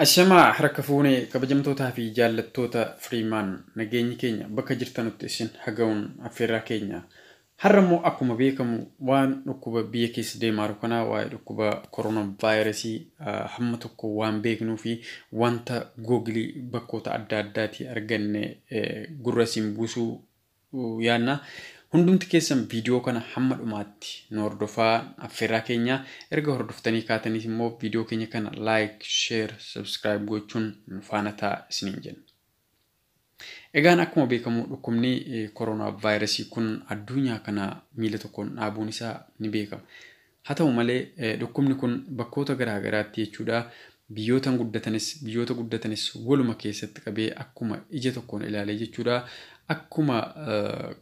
Ashamaa harka fuunee kabajamtootaa fi jaallattoota Firiimaan nageenyi keenya bakka jirtanutti isin haga'uun affeerraa keenya. Har'a immoo akkuma beekamu waan dhukkuba biyya keessa deemaa jiru kanaa waa'ee dhukkuba koronaa vaayirasii hamma tokko waan beeknuu fi wanta googilii bakkoota adda addaatii arganne gurra isin buusuu yaanna. Hundumti keessan viidiyoo kana hamma dhumaatti nu hordofaa affeerraa keenya. Erga hordoftanii kaataniis immoo viidiyoo keenya kana like, share, subscribe gochuun nu faana ta'a isiniin jenna. Egaan akkuma beekamu dhukkubni koronaa vaayirasii kun addunyaa kana miila tokkoon dhaabuun isaa ni beekama. Haa ta'u malee dhukkubni kun bakkoota garaa garaatti jechuudha biyyoota guddatanis waluma keessatti qabee akkuma ija tokkoon ilaalee jechuudha akkuma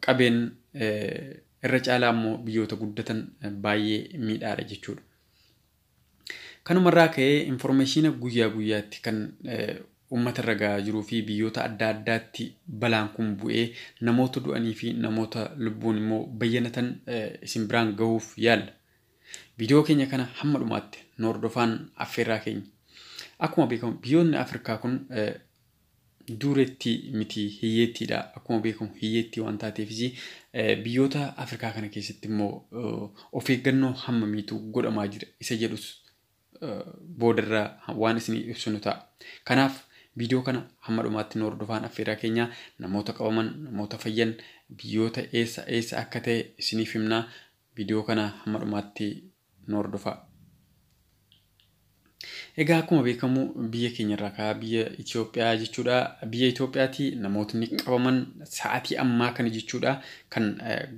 qabeen irra caalaa immoo biyyoota guddatan baay'ee miidhaadha jechuudha. Kanumarraa ka'ee infoormeeshina guyyaa guyyaatti kan uummata irra gahaa jiruu fi biyyoota adda addaatti balaan kun bu'ee namoota du'anii fi namoota lubbuun immoo bayyanatan isin biraan gahuuf yaalla. Viidiyoo keenya kana hamma dhumaatti nu hordofaan affeerraa keenya. Akkuma beekamu biyyoonni Afrikaa kun dureetti miti hiyyeettiidha. Akkuma beekamu hiyyeettii waan taateefis biyyoota Afrikaa kana keessatti immoo of eeggannoo hammamiitu godhamaa jira isa jedhus boodarraa waan isinii ibsinu ta'a. Kanaaf viidiyoo kana hamma dhumaatti nu hordofaan affeerraa keenya. Namoota qabaman, namoota fayyan, biyyoota eessa eessa akka ta'e isiniif himnaa. Viidiyoo kana hamma dhumaatti nu hordofaa. Egaa akkuma beekamu biyya keenyarraa ka'aa biyya Itoophiyaa jechuudha. Biyya Itoophiyaatti namootni qabaman sa'aatii ammaa kana jechuudha kan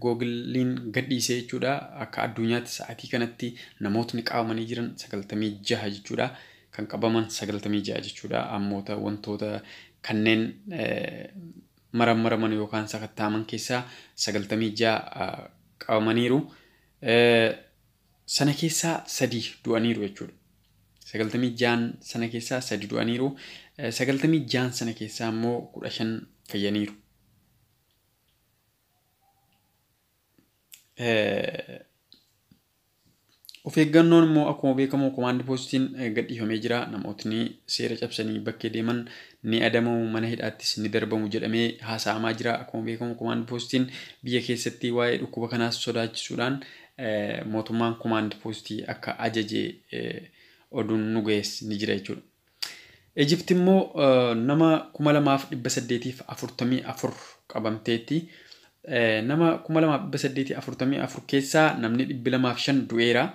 googiliin gadhiisee jechuudha. Akka addunyaatti sa'aatii kanatti namootni qabamanii jiran 96 jechuudha. Kan qabaman 96 jechuudha. Ammoota wantoota kanneen marammaraman yookaan sakatta'aman keessaa 96 qabamaniiru. Sana keessaa 3 du'aniiru jechuudha. 96 sana keessaa 3 du'aniiru. 96 sana keessaa immoo 15 fayyaniiru. Of eeggannoon immoo akkuma beekamu komaandi poostiin gadhiifamee jira. Namootni seera cabsanii bakkee deeman ni adabamu, mana hidhaattis ni darbamu jedhamee haasa'amaa jira. Akkuma beekamu komaandi poostiin biyya keessatti waa'ee dhukkuba kanaas sodaachisuudhaan mootummaan komaandi poostii akka ajaje oduun nu ga'es ni jira jechuudha. Ijipti immoo nama 2844 qabamteetti. Nama 2844 keessaa namni 205 du'eera.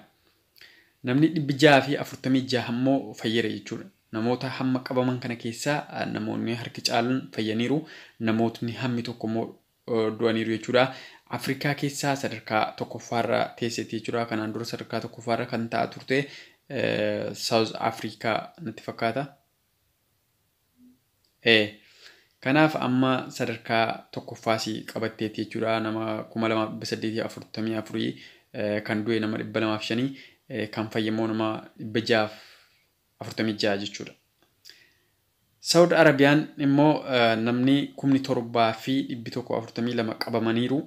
Namni 646 immoo fayyeera jechuudha. Namoota hamma qabaman kana keessaa namoonni harki caalan fayyaniiru. Namootni hammi tokko immoo du'aniiru jechuudha. Afrikaa keessaa sadarkaa tokkoffaarra teesseetti jechuudha. Kanaan dura sadarkaa tokkoffaarra kan ta'aa turte South Africa natti fakkaata. Kanaaf amma sadarkaa tokkoffaas qabatteetti jechuudha. Nama 2844 kan du'e nama 205 kan fayyammoo nama 646 jechuudha. Saawud Arabiyaan immoo namni 7142 qabamaniiru.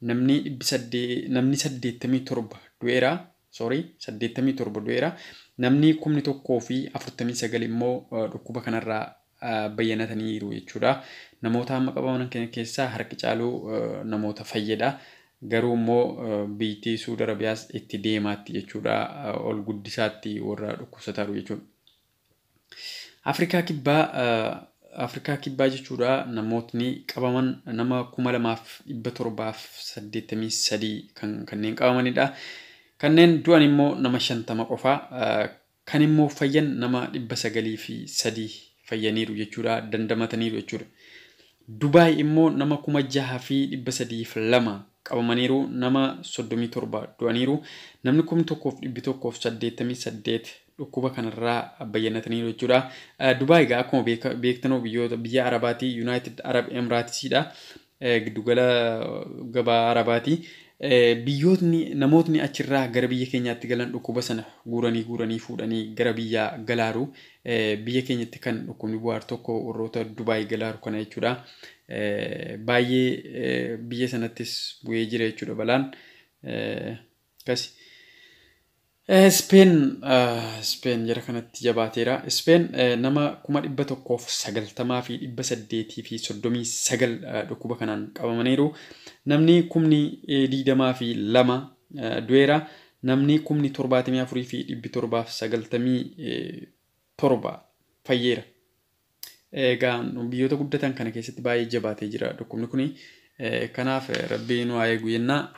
Namni 87 du'eera. Sorry, 87 du'eera. Namni 1049 immoo dhukkuba kanarraa bayyanataniiru jechuudha. Namoota hamma qabaman keessaa harki caaluu namoota fayyadha. Garuu immoo biyyi Saawud Arabiyaas itti deemaatti jechuudha. Ol guddisaatti warra dhukkubsataaru jechuudha. Afrikaa kibbaa jechuudha namootni qabaman nama 2783 kanneen qabamanidha. Kanneen du'an immoo nama 50 qofa. Kan immoo fayyan nama 903 fayyaniiru jechuudha. Dandamataniiru jechuudha. Dubaay immoo nama 6302 qabamaniiru. Nama 37 du'aniiru. Namni 1188 dhukkuba kanarraa bayyanataniiru jechuudha. Dubaay egaa akkuma beektanoo biyyoota biyya Arabaati. United Arab Emiratesiidha. Giddugala gabaa Arabaati. Biyyootni namootni achirraa gara biyya keenyaatti galan dhukkuba sana guuranii fuudhanii gara biyyaa galaaru. Biyya keenyatti kan dhukkubni bu'aar tokko warroota Dubaay galaaru kana jechuudha. Baay'ee biyya sanattis bu'ee jira jechuudha balaan. Akkasi. Speen jara kanatti jabaateera. Speen nama 190,839 dhukkuba kanaan qabamaniiru. Namni 22,000 du'eera. Namni 74,797 fayyeera. Egaa biyyoota guddatan kana keessatti baay'ee jabaatee jira dhukkubni kuni. Kanaaf rabbi nu haa eegu jennaa.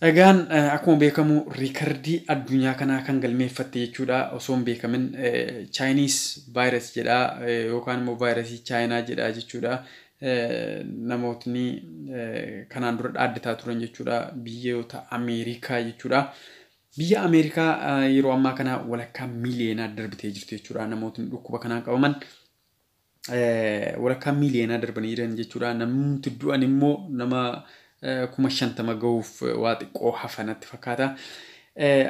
Egaan akkuma beekamu riikardii addunyaa kanaa kan galmeeffatte jechuudha. Osoo hin beekamin Chaayiniis vaayirasii jedhaa yookaan immoo vaayirasii Chaayinaa jedhaa jechuudha. Namootni kanaan dura dhaaddataa turan jechuudha. Biyyoota Ameerikaa jechuudha. Biyya Ameerikaa yeroo ammaa kana walakkaa miiliyoonaa darbitee jirti jechuudha. Namootni dhukkuba kanaan qabaman walakkaa miiliyoonaa darbanii jiran jechuudha. Namni du'an immoo nama 50,000 gahuuf waa xiqqoo hafanatti fakkaata.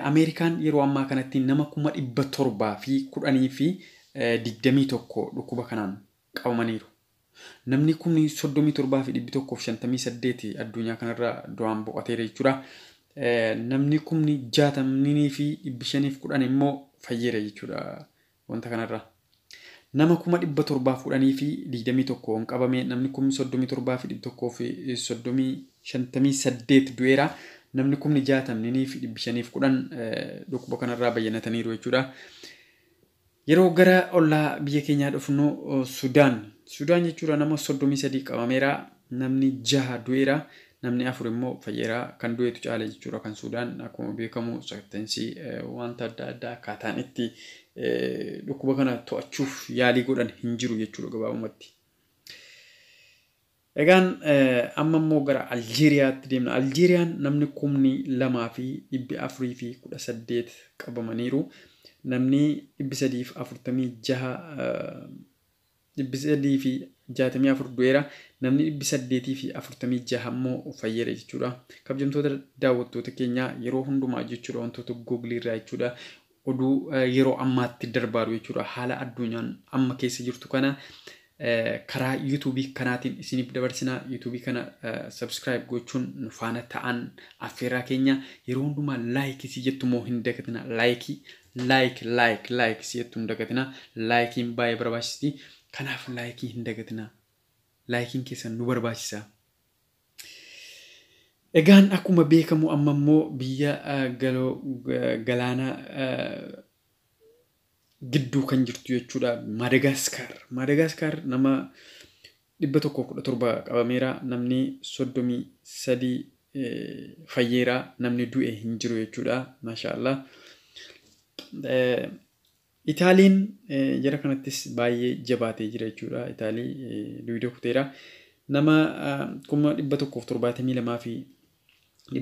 Ameerikaan yeroo ammaa kanatti nama 710,021 dhukkuba kanaan qabamaniiru. Namni 37,158 addunyaa kanarra du'aan boqoteera jechuudha. Namni 60,510 immoo fayyeera jechuudha wanta kanarra. Nama 710,021 hin qabame, namni 37,158 du'eera. Namni 60,510 dhukkuba kanarraa bayyanataniiru jechuudha. Yeroo gara ollaa biyya keenyaa dhufnu Sudaan. Sudaan jechuudha nama 33 qabameera. Namni 6 du'eera. Namni 4 immoo fayyeera. Kan du'etu caala jechuudha. Kan Sudaan akkuma beekamu sakattansi wanta adda addaa akkaataan itti dhukkuba kana to'achuuf yaalii godhan hin jiru jechuudha gabaabumatti. Egaan amma immoo gara Aljeeriyaatti deemna. Aljeeriyaan namni 2,418 qabamaniiru. Namni 346 364 du'eera. Namni 846 immoo fayyeera jechuudha. Kabajamtoota daawwattoota keenyaa yeroo hundumaa jechuudha wantoota googilii irraa jechuudha. Oduu yeroo ammaatti darbaaru jechuudha. Haala addunyaan amma keessa jirtu kana karaa yuutuubii kanaatiin isiniif dabarsinaa. Yuutuubii kana subscribe gochuun nu faana ta'an affeerraa keenya. Yeroo hundumaa laayikii si jettu immoo hin dagatina. Laayikii laayik laayik laayik si jettu hin dagatina. Laayikiin baay'ee barbaachisti. Kanaaf laayikii hin dagatina. Laayikiin keessan nu barbaachisa. Egaan akkuma beekamu amma immoo biyya galaana gidduu kan jirtu jechuudha. Maadagaskar. Maadagaskar nama 117 qabameera. Namni 33 fayyeera. Namni du'e hin jiru jechuudha. Maashaallah. Itaaliin jara kanattis baay'ee jabaatee jira jechuudha. Itaalii duwidoo kuteera. Nama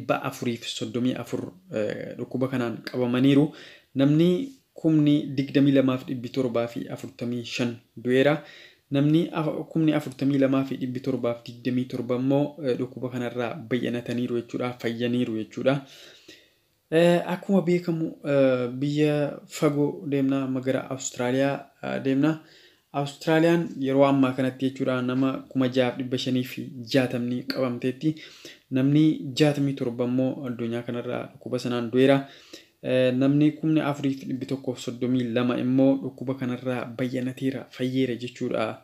172,434 dhukkuba kanaan qabamaniiru. Namni 22,745 du'eera. Namni 42,727 immoo dhukkuba kanarraa bayyanataniiru jechuudha. Fayyaniiru jechuudha. Akkuma beekamu biyya fagoo deemna, amma gara Awustiraaliyaa deemna. Awustiraaliyaan yeroo ammaa kanatti jechuudha nama 6,560 qabamteetti. Namni 67 immoo addunyaa kanarraa dhukkuba sanaan du'eera. Namni 4,132 immoo dhukkuba kanarraa bayyanateera, fayyeera jechuudha.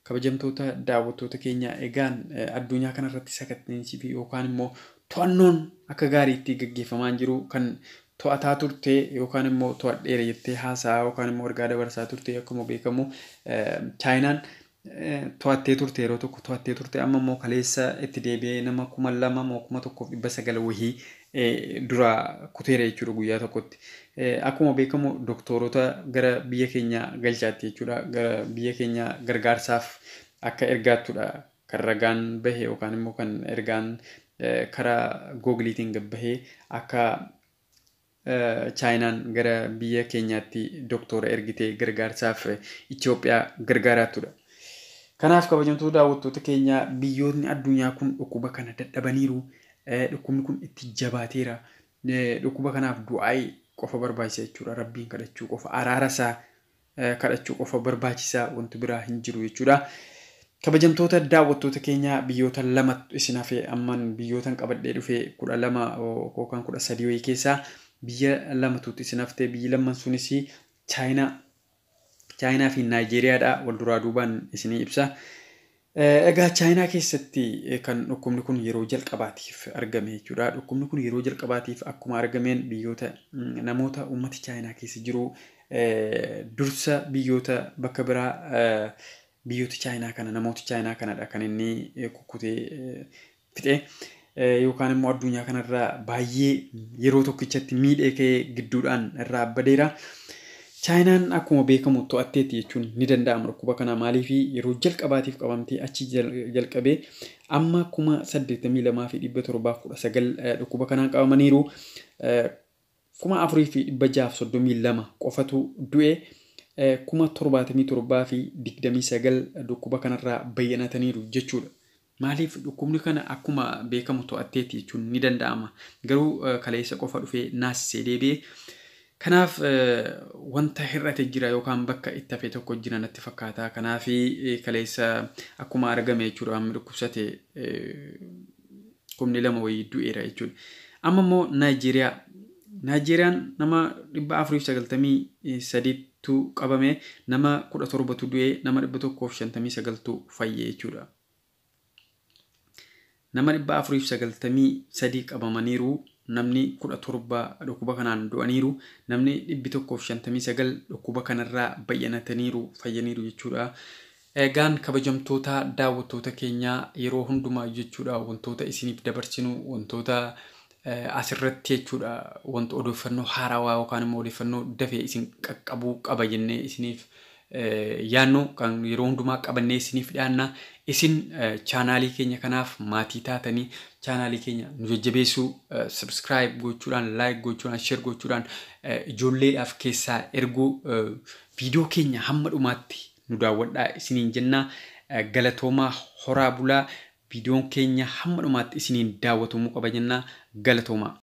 Kabajamtoota daawwattoota keenya egaan addunyaa kanarratti sakatta'insi fi yookaan immoo to'annoon akka gaariitti gaggeeffamaa jiru kan to'ataa turte yookaan immoo to'adheera jettee haasaa yookaan immoo ergaa dabarsaa turte akkuma beekamu Chaayinaan to'attee turte yeroo tokko to'attee turte amma immoo kaleessa itti deebi'ee nama 2,000 moo 1,900 wayii dura kuteera jechuudha guyyaa tokkotti. Akkuma beekamu doktorota gara biyya keenya galchaatti jechuudha. Gara biyya keenya gargaarsaaf akka ergaattudha kan ragaan bahe yookaan immoo kan ergaan karaa googliitiin gabbahee akka Chaayinaan gara biyya keenyaatti doktora ergitee gargaarsaaf Itoophiyaa gargaarattudha. Kanaaf kabajamtoota daawwattoota keenya biyyootni addunyaa kun dhukkuba kana dadhabaniiru. Dhukkubni kun itti jabaateera. Dhukkuba kanaaf du'aa'ii qofa barbaachisa jechuudha. Rabbiin kadhachuu qofa, araara isaa kadhachuu qofa barbaachisa, wanti biraa hin jiru jechuudha. Kabajamtoota daawwattoota keenya, biyyoota lamatu isin hafe. Amman biyyootan qabadhee dhufe 12 yookaan 13 wayii keessaa biyya lamatuutu isin hafte. Biyyi lamman sunis Chaayinaa fi Naayijeeriyaadha. Wal duraa duubaan isinii ibsa. Egaa Chaayinaa keessatti kan dhukkubni kun yeroo jalqabaatiif argame jechuudha. Dhukkubni kun yeroo jalqabaatiif akkuma argameen biyyoota namoota uummata Chaayinaa keessa jiru dursa biyyoota bakka biraa biyyoota Chaayinaa kana, namoota Chaayinaa kanadha kan inni kukkutee fixe. Yookaan immoo addunyaa kanarraa baay'ee yeroo tokkichatti miidhee ka'ee gidduudhaan irraa badeera. Chaayinaan akkuma beekamu to'atteetti jechuun ni danda'ama dhukkuba kana. Maaliif? Yeroo jalqabaatiif qabamtee achi jalqabee amma 82,719 dhukkuba kanaan qabamaniiru. 4,632 qofatu du'e. 77,029 dhukkuba kanarraa bayyanataniiru jechuudha. Maaliif? Dhukkubni kana akkuma beekamu to'atteetti jechuun ni danda'ama. Garuu kaleessa qofa dhufee naasisee deebi'ee. Kanaaf wanta hir'ate jira yookaan bakka itti hafe tokko jira natti fakkaata. Kanaaf kaleessa akkuma argame jechuudha, amma dhukkubsate 2,000 wayii du'eera jechuudha. Amma immoo Naayijeeriyaa. Naayijeeriyaan nama 493tu qabame, nama 17tu du'e, nama 159tu fayye jechuudha. Nama 493 qabamaniiru. Namni 17 dhukkuba kanaan du'aniiru, namni 159 dhukkuba kanarraa bayyanataniiru, fayyaniiru jechuudha. Egaan kabajamtoota daawwattoota keenyaa, yeroo hundumaa jechuudha wantoota isiniif dabarsinu, wantoota asirratti jechuudha, wanta odeeffannoo haarawaa yookaan immoo odeeffannoo dafee isin qaqqabuu qaba jennee isiniif yaannu kan yeroo hundumaa qabannee isiniif dhiyaanna. Isin chaanaalii keenya kanaaf maatii taatanii chaanaalii keenya nu jajjabeessuu, subscribe gochuudhaan, like gochuudhaan, share gochuudhaan, ijoolleedhaaf keessaa erguu, viidiyoo keenya hamma dhumaatti nu daawwadhaa isiniin jennaa. Galatoomaa, horaa bulaa. Viidiyoon keenya hamma dhumaatti isiniin daawwatamuu qaba jennaa. Galatoomaa.